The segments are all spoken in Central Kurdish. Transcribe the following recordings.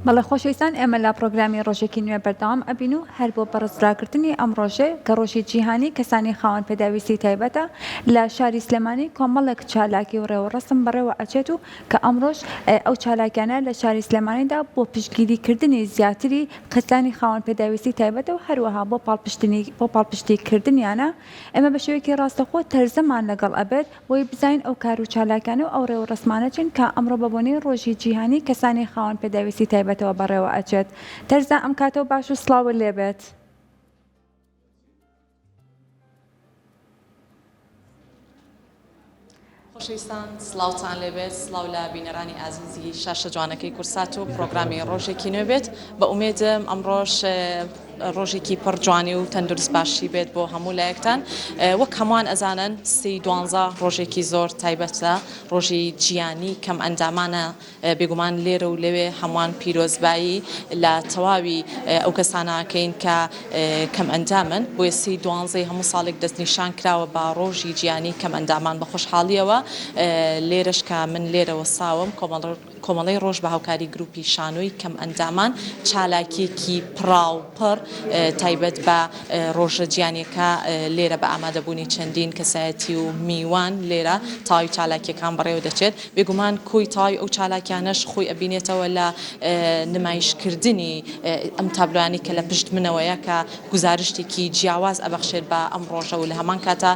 بەڵێ خۆشەویستان ئێمە لە پڕۆگرامی ڕۆژێکی نوێ بەردەوام ئەبین و هەر بۆ بەڕزراگرتنی ئەم ڕۆژەی کە ڕۆژی جیهانی کەسانی خاوەن پێداویستی تایبەتە لە شاری سلێمانی کۆمەڵێک چالاکی و ڕێوڕەسم بەڕێوە ئەچێت و کە ئەمڕۆش ئەو چالاکیانە لە شاری سلێمانیدا بۆ پشتگیری کردنی زیاتری کەسانی خاوەن پێداویستی تایبەتە و هەروەها بۆ پاڵپشتنی بۆ پاڵپشتی کردنیانە ئێمە بە شێوەیەکی ڕاستەوخۆ تەرزەمان لەگەڵ ئەبێت بۆی بزانین ئەو کار و چالاکیانە و ئەو ڕێوڕەسمانە چین کە ئەمڕۆ بە بۆنەی ڕۆژی جیهانی کەسانی خاوەن پێداویستی تایبەتەوە بەڕێوە ئەچێت. تەرزە ئەم کاتەو باش و سڵاوت لێ بێت. خۆشەویستان سڵاوتان لێبێت سڵاو لە بینەرانی ئازیزی شاشە جوانەکەی کورسات و پرۆگرامی ڕۆژێکی نوێ بێت بە ئومێدم ئەمڕۆش ڕۆژێکی پڕ جوانی و تەندروست باشی بێت بۆ هەموو لایەکتان وەک هەمووان ئەزانن سی دوانزە ڕۆژێکی زۆر تایبەتە ڕۆژی جیانی کەم ئەندامانە بێگومان لێرە و لەوێ هەمووان پیرۆزبایی لە تەواوی ئەو کەسانە ئەکەین کە کەم ئەندامن بۆیە سی دوانزەی هەموو ساڵێک دەستنیشان کراوە بە ڕۆژی جیانی کەم ئەندامان بە خۆشحاڵیەوە لێرەش کە من لێرە وەستاوم کۆمەڵ کۆمەڵەی ڕۆژ بە هاوکاری گروپی شانۆی کەمئەندامان چالاکییەکی پڕاوپڕ تایبەت بە ڕۆژە جیانیەکە لێرە بە ئامادەبوونی چەندین کەسایەتی و میوان لێرە تەواوی چالاکیەکان بەڕێوە دەچێت. بێگومان کۆی تەواوی ئەو چالاکیانەش خۆی ئەبینێتەوە لە نمایشکردنی ئەم تابلۆیانەی کە لە پشت منەوەیە کە گوزارشتێکی جیاواز ئەبەخشێت بە ئەم ڕۆژە و لە هەمان کاتا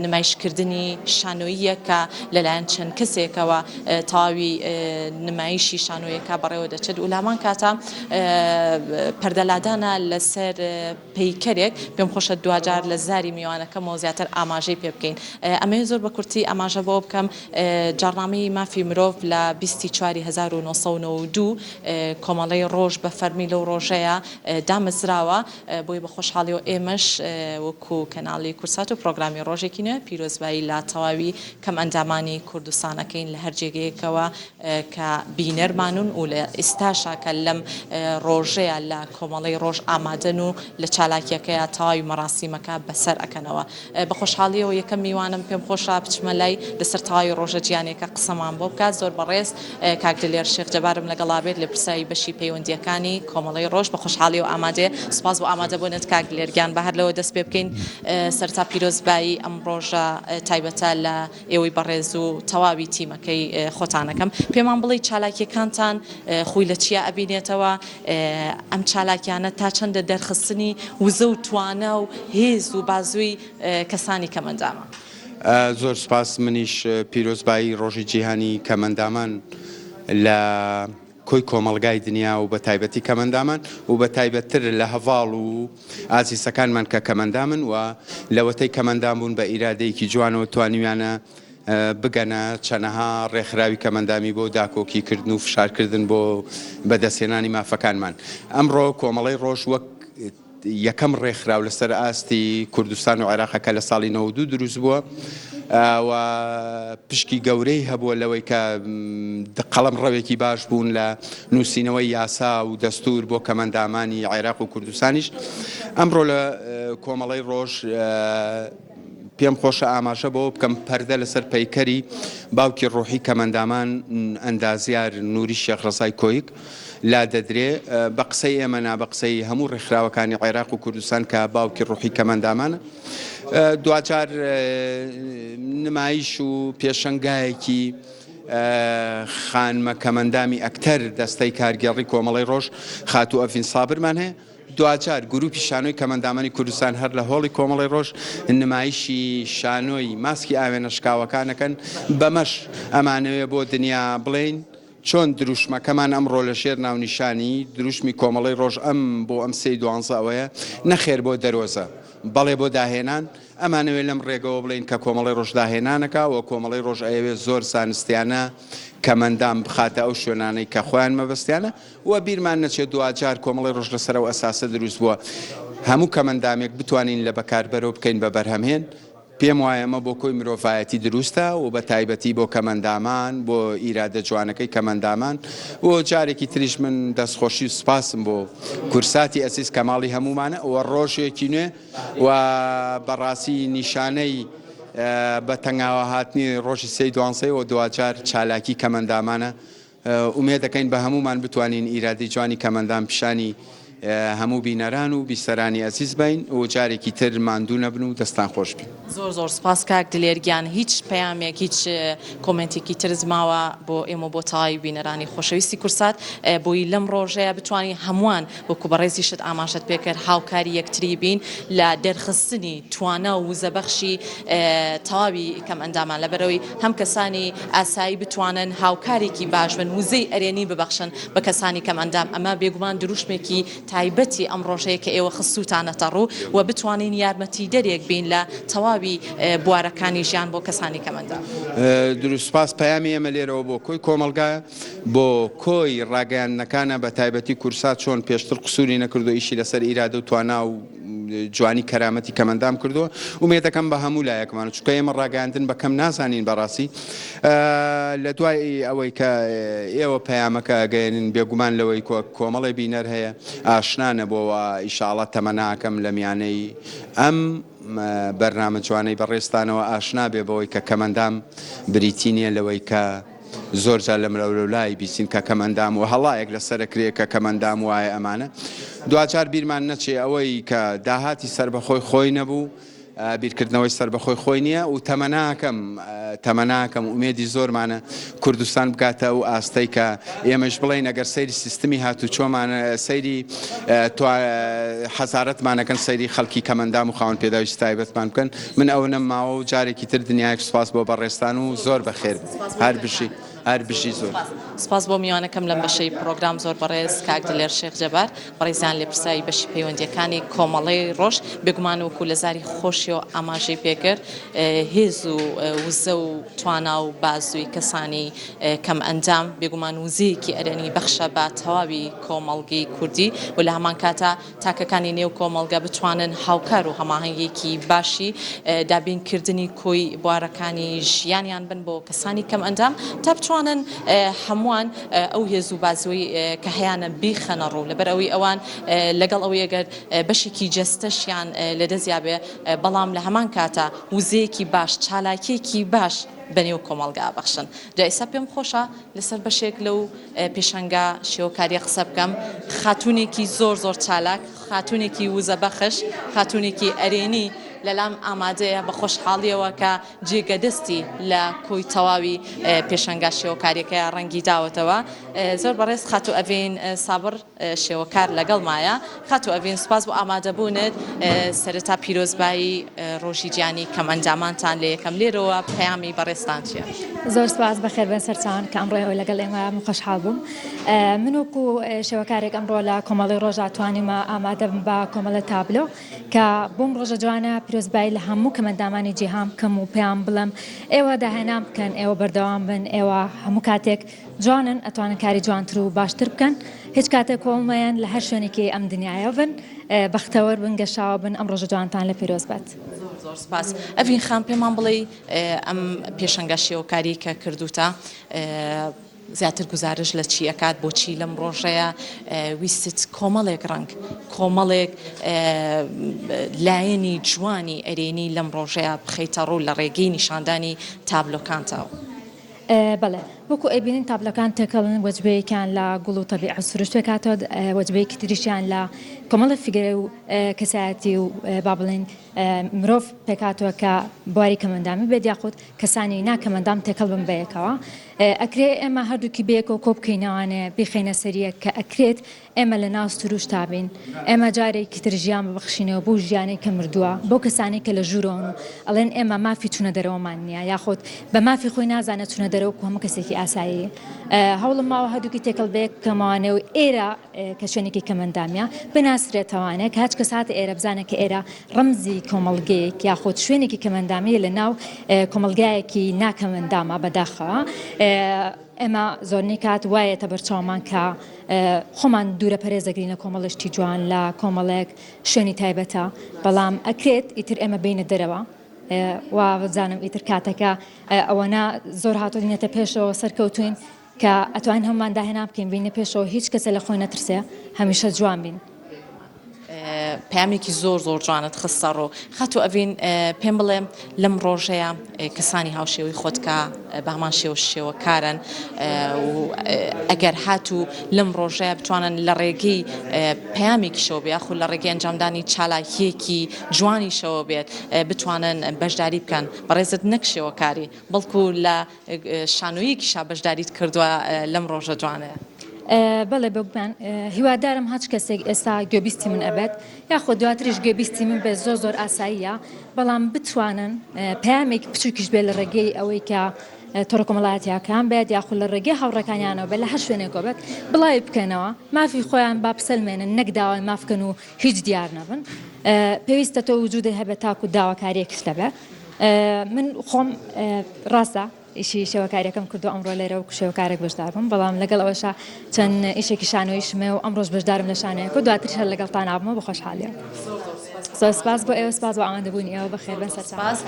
نمایشکردنی شانۆییەک کە لەلایەن چەند کەسێکەوە تەواوی نمایشی شانۆیەکە بەڕێوە دەچێت و لە هەمان کاتا پەردەلادانە لەسەر پەیکەرێک، پێم خۆشە دواجار لە زاری میوانەکەمەوە زیاتر ئاماژەی پێ بکەین. ئەمەوێ زۆر بە کورتی ئاماژە بەوە بکەم جاڕنامەی مافی مرۆڤ لە بیستی چواری 1992 کۆمەڵەی ڕۆژ بە فەرمی لەو ڕۆژەیە دامەزراوە، بۆیە بە خۆشحاڵیەوە ئێمەش وەکو کەناڵی کوردسات و پڕۆگرامی ڕۆژێکی نوێ پیرۆزبایی لە تەواوی کەمئەندامانی کوردستان ئەکەین لە هەر جێگەیەکەوە کە بینەرمانن و لە ئیستاشا کە لەم ڕۆژەیا لە کۆمەڵەی ڕۆژ ئامادەن و لە چالاکیەکەیا تەواوی مەڕاسیمەکە بەسەر ئەکەنەوە. بە خۆشحاڵیەوە یەکەم میوانم پێم خۆشە بچمە لای لەسەر تەواوی ڕۆژە جیانیەکە قسەمان بۆ بکات زۆر بەڕێز کاک دلێر شێخ جەبارم لەگەڵا بێت لێپرسراوی بەشی پەیوەندیەکانی کۆمەڵەی ڕۆژ بە خۆشحاڵیەوە ئامادەیە سوپاس بۆ ئامادەبوونت کاک دلێر گیان با هەر لەوە دەست پێ بکەین سەرەتا پیرۆزبایی ئەم ڕۆژە تایبەتە لە ئێوەی بەڕێز و تەواوی تیمەکەی خۆتان ئەکەم پێمان بڵێی چالاکیەکانتان خۆی لە چیا ئەبینێتەوە ئەم چالاکیانە تا چەندە دەرخستنی وزە و توانا و هێز و بازووی کەسانی کەمئەندامە؟ زۆر سوپاس منیش پیرۆزبایی ڕۆژی جیهانی کەمئەندامان لە کۆی کۆمەڵگای دنیا و بە تایبەتی کەمئەندامان و بە تایبەتتر لە هەڤاڵ و ئازیزەکانمان کە کەمئەندامن و لەوەتەی کەمئەندام بوون بە ئیرادەیەکی جوانەوە توانیویانە بگەنە چەنەها ڕێکخراوی کەمئەندامی بۆ داکۆکی کردن و فشارکردن بۆ بەدەستهێنانی مافەکانمان. ئەمڕۆ کۆمەڵەی ڕۆژ وەک یەکەم ڕێکخراو لەسەر ئاستی کوردستان و عێراق کە لە ساڵی 92 دروست بووە و پشکی گەورەی هەبووە لەوەی کە قەڵەم ڕەوێکی باش بوون لە نووسینەوەی یاسا و دەستور بۆ کەمەندامانی عێراق و کوردستانیش ئەمڕۆ لە کۆمەڵەی ڕۆژ پێم خۆشە ئاماژە بەوە بکەم پەردە لەسەر پەیکەری باوکی ڕۆحی کەمەندامان ئەندازیار نوری شێخ ڕەزای کۆیک لادەدرێ، بە قسەی ئێمە نا بە قسەی هەموو ڕێکخراوەکانی عێراق و کوردستان کە باوکی ڕۆحی کەمەندامانە. دواجار نمایش و پێشەنگایەکی خانمە کەمەندامی ئەکتەر دەستەی کارگێڕی کۆمەڵەی ڕۆژ خاتوو ئەڤین سابرمان هەیە. دواجار گروپی شانۆی کەمەندامانی کوردستان هەر لە هۆڵی کۆمەڵەی ڕۆژ نمایشی شانۆی ماسکی ئاوێنە شکاوەکان ئەکەن، بەمەش ئەمانەوێ بۆ دنیا بڵێین چۆن دروشمەکەمان ئەمڕۆ لە ژێر ناونیشانی دروشمی کۆمەڵەی ڕۆژ ئەم بۆ ئەم سێی دوانزە ئەوەیە، نەخێر بۆ دەرۆزە، بەڵێ بۆ داهێنان، ئەمانەوێ لەم ڕێگەوە بڵێین کە کۆمەڵەی ڕۆژ داهێنانەکا و کۆمەڵەی ڕۆژ ئەیەوێ زۆر زانستیانە کەمەندام بخاتە ئەو شوێنانەی کە خۆیان مەبەستیانە و بیرمان نەچێت دواجار کۆمەڵەی ڕۆژ لەسەر ئەو ئەساسە دروست بووە هەموو کەمەندامێک بتوانین لە بەکاربەرەوە بکەین بە بەرهەمهێن، پێم وایە ئەمە بۆ کۆی مرۆڤایەتی دروستە و بە تایبەتی بۆ کەمەندامان، بۆ ئیرادە جوانەکەی کەمەندامان و جارێکی تریش من دەستخۆشی و سوپاسم بۆ کورساتی ئەزیز کە ماڵی هەموومانە و ڕۆژێکی نوێ و بەڕاستی نیشانەی بە تەنگاوە هاتنی ڕۆژی سێی دوانزەی و دواجار چالاکی کەمەندامانە. ئومێدەکەین بە هەموومان بتوانین ئیرادەی جوانی کەمەندام پیشانی هەموو بینەران و بیسەرانی ئەزیز بین و جارێکی تر ماندوو نەبن و دەستان خۆش بی. زۆر زۆر سوپاس کاک دلێر گیان هیچ پەیامێک هیچ کۆمێنتێکی ترت ماوە بۆ ئێمە بۆ تەواوی بینەرانی خۆشەویستی کورسات بۆی لەم ڕۆژەیە بتوانین هەمووان وەکو بەڕێزیشت ئاماژەت پێکرد هاوکاری یەکتری بین لە دەرخستنی توانا و وزەبەخشی تەواوی کەمئەندامان لەبەرئەوەی هەم کەسانی ئاسایی بتوانن هاوکارێکی باش بن وزەی ئەرێنی ببەخشن بە کەسانی کەمئەندام ئەمە بێگومان دروشمێکی تایبەتی ئەم ڕۆژەیە کە ئێوە خستووتانەتە ڕوو و بتوانین یارمەتیدەرێک بین لە تەواوی بوارەکانی ژیان بۆ کەسانی کەمئەندام. دروست سوپاس پەیامی ئێمە لێرەوە بۆ کۆی کۆمەڵگایە بۆ کۆی ڕاگەیاندنەکانە بە تایبەتی کورسات چۆن پێشتر قسوری نەکردووە ئیشی لەسەر ئیرادە و توانا و جوانی کەرامەتی کەمەندام کردووە ئومێدەکەم بە هەموو لایەکمان چونکە ئێمە ڕاگەیاندن بە کەم نازانین بەڕاستی لە دوای ئەوەی کە ئێوە پەیامەکە ئەگەیەنن بێگومان لەوەی کۆمەڵێ بینەر هەیە ئاشنا نەبووە ئیشاڵا تەمەناکەم لە میانەی ئەم بەرنامە جوانەی بەڕێزتانەوە ئاشنا بێ بەوەی کە کەمەندام بریتی نییە لەوەی کە زۆر جار لەملاولەولای بیستین کە کەمئەندام و هەڵایەک لەسەر ئەکرێ کە کەمئەندام وایە ئەمانە دواجار بیرمان نەچێ ئەوەی کە داهاتی سەربەخۆی خۆی نەبوو بیرکردنەوەی سەربەخۆی خۆی نییە و تەمەناکەم تەمەناکەم ئومێدی زۆرمانە کوردستان بگاتە ئەو ئاستەی کە ئێمەش بڵێین ئەگەر سەیری سیستمی هاتوچۆمان سەیری حەزارەتمانەکەن سەیری خەڵکی کەمەندام و خاوەن پێداویستی تایبەتمان بکەن من ئەونەم ماوە و جارێکی تر دنیایەک سوپاس بۆ بەڕێزتان و زۆر بەخێر هەر بژی هەر بژی زۆر. سوپاس بۆ میوانەکەم لەم بەشەی پڕۆگرام زۆر بەڕێز کاک دلێر شێخ جەبار بەڕێزیان لێپرسراوی بەشی پەیوەندیەکانی کۆمەڵەی ڕۆژ بێگومان وەکو لە زاری خۆشیەوە ئاماژەی پێکرد هێز و وزە و توانا و بازووی کەسانی کەم ئەندام بێگومان وزەیەکی ئەرێنی بەخشە بە تەواوی کۆمەڵگەی کوردی و لە هەمان کاتا تاکەکانی نێو کۆمەڵگە بتوانن هاوکار و هەماهەنگیەکی باشی دابین کردنی کۆی بوارەکانی ژیانیان بن بۆ کەسانی کەم ئەندام تا بتوانن هەمووان ئەو هێز و بازووی کە هەیانە بیخەنە ڕوو لەبەر ئەوەی ئەوان لەگەڵ ئەوەی ئەگەر بەشێکی جەستەشیان لەدەستیا بێ بەڵام لە هەمان کاتا وزەیەکی باش چالاکیەکی باش بەنێو کۆمەڵگا ئەبەخشن جا ئیستا پێم خۆشە لەسەر بەشێک لەو پێشانگا شێوەکاریە قسە بکەم خاتوونێکی زۆر زۆر چالاک خاتوونێکی وزەبەخش خاتوونێکی ئەرێنی لەلام ئامادەیە بە خۆشحاڵیەوە کە جێگە دەستی لە کۆی تەواوی پێشانگا شێوەکاریەکەیا ڕەنگی داوەتەوە زۆر بەڕێز خاتوو ئەڤین سابڕ شێوەکار لەگەڵمایە. خاتوو ئەڤین سوپاس بۆ ئامادەبوونت. سەرەتا پیرۆزبایی ڕۆژی جیهانی کەمئەندامانتان لێ یەکەم لێرەوە پەیامی بەڕێزتان چیە؟ زۆر سوپاس بەخێربێن سەرچاوان کە ئەمڕۆ ئێوە لەگەڵ ئێمە من خۆشحاڵ بووم. من وەکو شێوەکارێک ئەمڕۆ لە کۆمەڵەی ڕۆژا توانیومە ئامادە بم بە کۆمەڵە تابلۆ کە بۆم ڕۆژە جوانە پیرۆزبایی لە هەموو کەمئەندامانی جیهان بکەم و پێیان بڵێم ئێوە داهێنان بکەن ئێوە بەردەوام بن ئێوە هەموو کاتێک جوانن ئەتوانن کاری جوانتر و باشتر بکەن هیچ کاتێک کۆڵ مەیەن لە هەر شوێنێکی ئەم دنیایە بن بەختەوەر بن گەشاوە بن ئەم ڕۆژە جوانتان لە پیرۆز بێت. زۆر زۆر سپاس ئەڤین خان پێمان بڵێی ئەم پێشەنگا شێوەکاری کە کردوتە زیاتر گوزارش لە چی ئەکات بۆچی لەم ڕۆژەیە ویستت کۆمەڵێک ڕەنگ کۆمەڵێک لایەنی جوانی ئەرێنی لەم ڕۆژەیە بخەیتە ڕوو لە ڕێگەی نیشاندانی تابلۆکانتەوە؟ بەڵێ وەکو ئەیبینین تابلۆکان تێکەڵن وەجبەیەکیان لە گوڵ و تەبیعە سروشت پێکهاتووە وەجبەیەکی تریشیان لە کۆمەڵە فیگەرە و کەسایەتی و با بڵێین مرۆڤ پێکهاتووە کە بواری کەمئەندامی بێت یاخود کەسانی نا کەمئەندام تێکەڵ بن بەیەکەوە ئەکرێ ئێمە هەردووکی بەیەکەوە کۆ بکەینەوانێ بیخەینە سەریەک کە ئەکرێت ئێمە لە ناو سروشتا بین، ئێمە جارێکی تر ژیان ببەخشینەوە بەو ژیانەی کە مردووە، بەو کەسانەی کە لە ژوورەوەن و ئەڵێن ئێمە مافی چوونە دەرەوەمان نییە یاخود بە مافی خۆی نازانێت چوونە دەرەوە وەکو هەموو کەسێکی ئاسایی. هەوڵم ماوە هەردووکی تێکەڵ بەیەک بکەمەوانێ و ئێرە کە شوێنێکی کەمئەندامیە بناسرێتەوانێ کە هەچ کەس هاتە ئێرە بزانێت کە ئێرە ڕەمزی کۆمەڵگەیەک یاخود شوێنێکی کەمئەندامیە لە ناو کۆمەڵگایەکی ناکەمئەندامە بەداخەوە. ئێمە زۆرنەی کات وایەتە بەرچاومان کە خۆمان دوورە پەرێز دەگرین لە کۆمەڵێ شتی جوان لە کۆمەڵێک شوێنی تایبەتە بەڵام ئەکرێت ئیتر ئێمە بینە دەرەوە وابزانم ئیتر کاتەکە ئەوەنە زۆر هاتۆینەتە پێشەوە سەرکەوتوین کە ئەتوانین هەمومان داهێنان بکەین بینە پێشەوە هیچ کەسە لە خۆی نەترسێ هەمیشە جوان بین. پەیامێکی زۆر زۆر جوانت خستە ڕوو. خاتوو ئەڤین پێم بڵێ لەم ڕۆژەیا کەسانی هاوشێوەی خۆت کە بە هەمان شێوە شێوەکارن و ئەگەر هاتوو لەم ڕۆژەیا بتوانن لە ڕێگەی پەیامێکیشەوە بێ یاخود لە ڕێگەی ئەنجامدانی چالاکییەکی جوانیشەوە بێت بتوانن بەشداری بکەن بەڕێزت نەک شێوەکاری بەڵکو لە شانۆیەکیشا بەشداریت کردووە لەم ڕۆژە جوانەیە. بەڵێ بێگومان هیوادارم هەچ کەسێک ئێستا گوێبیستی من ئەبێت یاخود دواتریش گوێبیستی من بێت زۆر زۆر ئاساییە بەڵام بتوانن پەیامێکی بچووکیش بێت لە ڕێگەی ئەوەی کە تۆڕە کۆمەڵایەتیەکان بێت یاخود لە ڕێگەی هاوڕێکانیانەوە بێت لە هەر شوێنێکەوە بێت بڵاوی بکەنەوە مافی خۆیان با بسەلمێنن نەک داوای ماف بکەن و هیچ دیار نەبن پێویستە تۆ وجودت هەبێت تاکو داواکاریەکت هەبێت من خۆم ڕاستە ئیشی شێوەکاریەکەم کردو ئەمڕۆ لێرە وەکو شێوەکارێک بەشدار بووم بەڵام لەگەڵ ئەوەشا چەند ئیشێکی شانۆیشم هەیە و ئەمڕۆش بەشدارم لە شانۆیەک و دواتریش هەر لەگەڵتان ئابمەوە بە خۆشحاڵیەوە. زۆر سپاس بۆ ئێوە سپاس بۆ ئامادەبوونی ئێوە بەخێربێن سەرچاوە. سپاس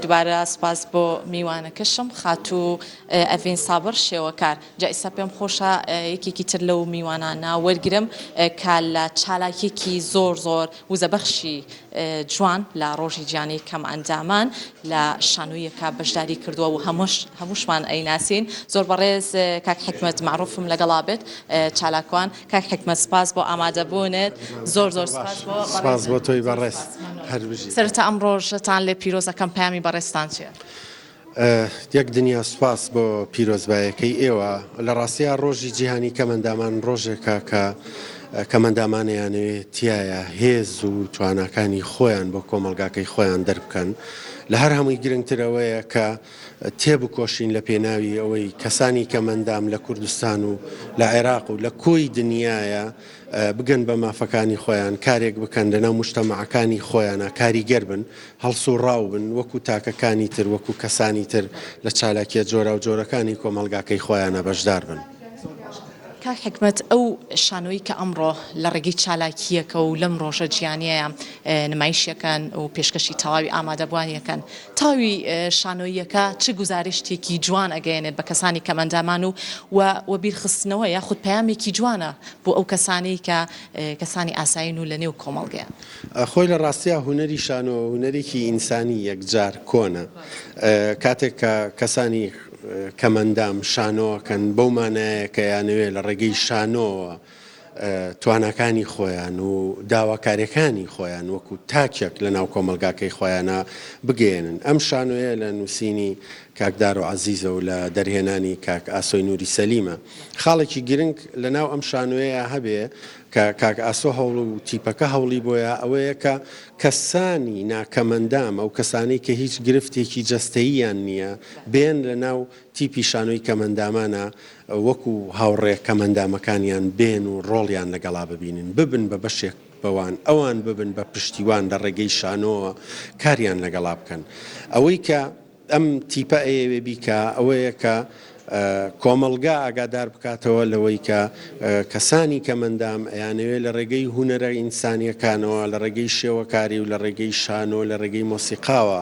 دوبارە سپاس بۆ میوانەکەشم خاتوو ئەڤین سابڕ شێوەکار جا ئیستا پێم خۆشە یەکێکی تر لەو میوانانە وەرگرم کە لە چالاکیەکی زۆر زۆر وزەبەخشی جوان لە ڕۆژی جیهانی کەمئەندامان لە شانۆییەکە بەشداری کردووە و هەمووش هەمووشمان ئەیناسین زۆر بەڕێز کاک حیکمەت مەعروفم لەگەڵا بێت چالاکوان کاک حیکمەت سپاس بۆ ئامادەبوونت زۆر زۆر سپاس بۆ سپاس بۆ تۆی بەڕێز هەر بژی. سەرەتا ئەم ڕۆژەتان لێ پیرۆزەکەم پەیامی بەڕێزتان چیە؟ یەک دنیا سوپاس بۆ پیرۆزبایەکەی ئێوە. لە ڕاستیا ڕۆژی جیهانی کەمئەندامان ڕۆژێکە کە کەمئەندامان ئەیانەوێ تیایا هێز و تواناکانی خۆیان بۆ کۆمەڵگاکەی خۆیان دەربکەن. لە هەر هەمووی گرنگتر ئەوەیە کە تێبکۆشین لە پێناوی ئەوەی کەسانی کەمئەندام لە کوردستان و لە عێراق و لە کۆی دنیایا بگەن بە مافەکانی خۆیان، کارێک بکەن لەناو موجتەمەعەکانی خۆیانا کاریگەر بن، هەڵسوڕاو بن، وەکو تاکەکانی تر، وەکو کەسانی تر لە چالاکیە جۆراوجۆرەکانی کۆمەڵگاکەی خۆیانا بەشدار بن. کاک حیکمەت، ئەو شانۆیی کە ئەمڕۆ لە ڕێگەی چالاکییەکە و لەم ڕۆژە جیهانییەیا نمایشیەکەن و پێشکەشی تەواوی ئامادەبووانیەکەن، تەواوی شانۆییەکە چ گوزارشتێکی جوان ئەگەیەنێت بە کەسانی کەمئەندامان و و وەبیرخستنەوە یاخود پەیامێکی جوانە بۆ ئەو کەسانەی کە کەسانی ئاسایین و لە نێو کۆمەڵگەیان. خۆی لە ڕاستیا هونەری شانۆ هونەرێکی ئینسانی یەکجار کۆنە. کاتێک کە کەسانی کەمئەندام شانۆ ئەکەن بەو مانایە کە ئەیانەوێ لە ڕێگەی شانۆوە تواناکانی خۆیان و داواکاریەکانی خۆیان وەکو تاکێک لە ناو کۆمەڵگاکەی خۆیانا بگەیەنن. ئەم شانۆیە لە نووسینی کاک دارۆ عەزیزە و لە دەرهێنانی کاک ئاسۆی نوری سەلیمە. خاڵێکی گرنگ لە ناو ئەم شانۆیەیا هەبێ کە کاک ئاسۆ هەوڵ و تیپەکە هەوڵی بۆیە ئەوەیە کە کەسانی ناکەمەندام ئەو کەسانەی کە هیچ گرفتێکی جەستەییان نییە بێن لە ناو تیپی شانۆی کەمئەندامانە وەکو هاوڕێ کەمئەندامەکانیان بێن و ڕۆڵیان لەگەڵا ببینن، ببن بە بەشێک بەوان، ئەوان ببن بە پشتیوان لە ڕێگەی شانۆوە کاریان لەگەڵا بکەن. ئەوەی کە ئەم تیپە ئەیەوێ بیکا ئەوەیە کە کۆمەڵگا ئاگادار بکاتەوە لەوەی کە کەسانی کەمئەندام ئەیانەوێ لە ڕێگەی هونەرە ئینسانیەکانەوە، لە ڕێگەی شێوەکاری و لە ڕێگەی شانۆ، لە ڕێگەی مۆسیقاوە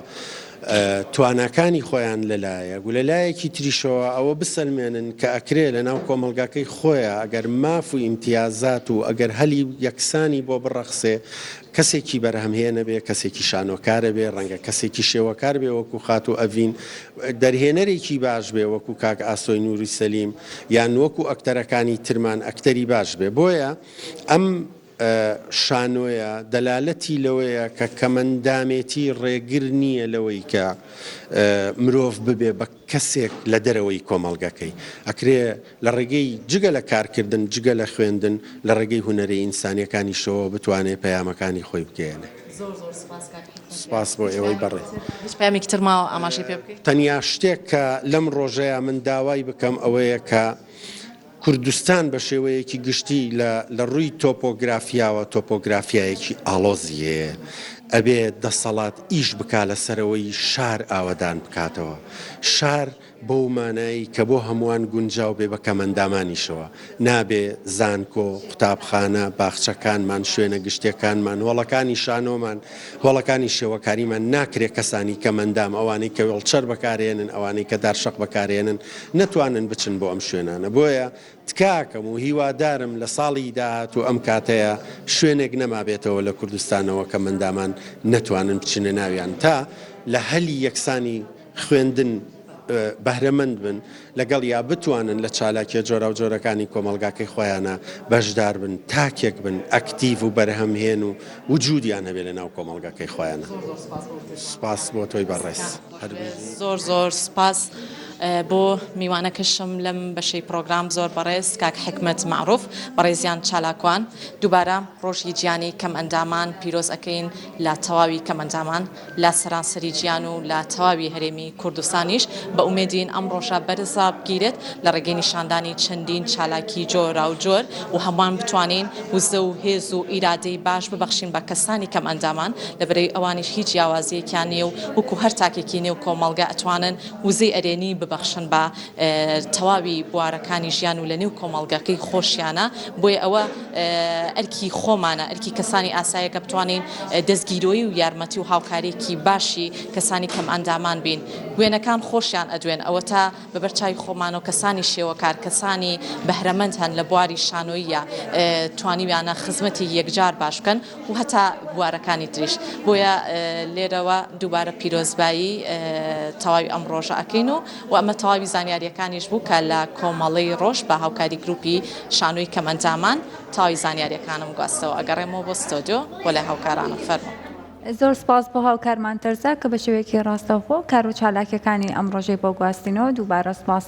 تواناکانی خۆیان لەلایەک و لەلایەکی تریشەوە ئەوە بسەلمێنن کە ئەکرێ لەناو کۆمەڵگاکەی خۆیا ئەگەر ماف و ئیمتیازات و ئەگەر هەلی یەکسانی بۆ بڕەخسێ کەسێکی بەرهەمهێنە بێ، کەسێکی شانۆکارە بێ، ڕەنگە کەسێکی شێوەکار بێ وەکو خاتوو ئەڤین، دەرهێنەرێکی باش بێ وەکو کاک ئاسۆی نوری سەلیم یان وەکو ئەکتەرەکانی ترمان ئەکتەری باش بێ. بۆیە ئەم شانۆیە دەلالەتی لەوەیە کە کەمەندامێتی ڕێگر نییە لەوەی کە مرۆڤ ببێ بە کەسێک لە دەرەوەی کۆمەڵگەکەی. ئەکرێ لە ڕێگەی جگە لە کارکردن، جگە لە خوێندن، لە ڕێگەی هونەرە ئینسانییەکانیشەوە بتوانێ پەیامەکانی خۆی بگەیەنێ. زۆر زۆر سوپاس کاک حیکمەت گیان. سوپاس بۆ ئێوەی بەڕێز. هیچ پەیامێکی تر ماوە ئاماژەی پێ بکەی؟ تەنیا شتێک کە لەم ڕۆژەیا من داوای بکەم ئەوەیە کە کوردستان بە شێوەیەکی گشتی لە لە ڕووی تۆپۆگرافیاوە تۆپۆگرافیایەکی ئاڵۆزی هەیە. ئەبێ دەسەڵات ئیش بکا لە سەرەوەی شار ئاوەدان بکاتەوە. شار. بەو مانایەی کە بۆ هەمووان گونجاو بێ بە کەمئەندامانیشەوە. نابێ زانکۆ، قوتابخانە، باخچەکانمان، شوێنە گشتیەکانمان، هۆڵەکانی شانۆمان، هۆڵەکانی شێوەکاریمان ناکرێ کەسانی کەمئەندام، ئەوانەی کە وێڵچەر بەکارێنن، ئەوانەی کە دارشەق بەکارێنن نەتوانن بچن بۆ ئەم شوێنانە. بۆیە تکاکەم و هیوادارم لە ساڵی داهاتوو ئەم کاتەیە شوێنێک نەمابێتەوە لە کوردستانەوە کەمئەندامان نەتوانن بچنە ناویان تا لە هەلی یەکسانی خوێندن بەهرەمەند بن، لەگەڵیا بتوانن لە چالاکیە جۆراوجۆرەکانی کۆمەڵگاکەی خۆیانا بەشدار بن، تاکێک بن، ئەکتیڤ و بەرهەمهێن و وجودیان هەبێ لە ناو کۆمەڵگاکەی خۆیانا. سوپاس بۆ تۆی بەڕێز. هەر بژی. زۆر زۆر سوپاس بۆ میوانەکەشم لەم بەشەی پڕۆگرام زۆر بەڕێز کاک حیکمەت مەعروف بەڕێزیان چالاکوان دووبارە ڕۆژی جیانی کەمئەندامان پیرۆز ئەکەین لە تەواوی کەمئەندامان لە سەرانسەری جیان و لە تەواوی هەرێمی کوردستانیش بە ئومێدین ئەم ڕۆژە بەرز ڕابگیرێت لە ڕێگەی نیشاندانی چەندین چالاکی جۆراوجۆر و هەمووان بتوانین وزە و هێز و ئیرادەی باش ببەخشین بە کەسانی کەمئەندامان لەبەرئەوەی ئەوانیش هیچ جیاوازییەکیان نییە و وەکو هەر تاکێکی نێو کۆمەڵگە ئەتوانن وزەی ئەرێنی ببەخشن بە تەواوی بوارەکانی ژیان و لەنێو کۆمەڵگەکەی خۆشیانە، بۆیە ئەوە ئەرکی خۆمانە، ئەرکی کەسانی ئاسایە کە بتوانین دەستگیرۆیی و یارمەتی و هاوکارییەکی باشی کەسانی کەمئەندامان بین. وێنەکان خۆشیان ئەدوێن، ئەوەتا بەبەر چاوی خۆمانەوە کەسانی شێوەکار، کەسانی بەهرەمەند هەن لە بواری شانۆییە توانیویانە خزمەتی یەکجار باش بکەن و هەتا بوارەکانی تریش. بۆیە لێرەوە دووبارە پیرۆزبایی تەواوی ئەم ڕۆژە ئەکەین و و ئەمە تەواوی زانیارییەکانیش بوو کە لە کۆمەڵەی ڕۆژ بە هاوکاری گروپی شانۆی کەمئەندامان تەواوی زانیارییەکانم گواستەوە. ئەگەڕێمەوە بۆ ستۆدیۆ بۆ لای هاوکارانم. فەرموو. زۆر سپاس بۆ هاوکارمان تەرزە کە بە شێوەیەکی ڕاستەوخۆ کار و چالاکیەکانی ئەم ڕۆژەی بۆ گواستینەوە دووبارە سپاس.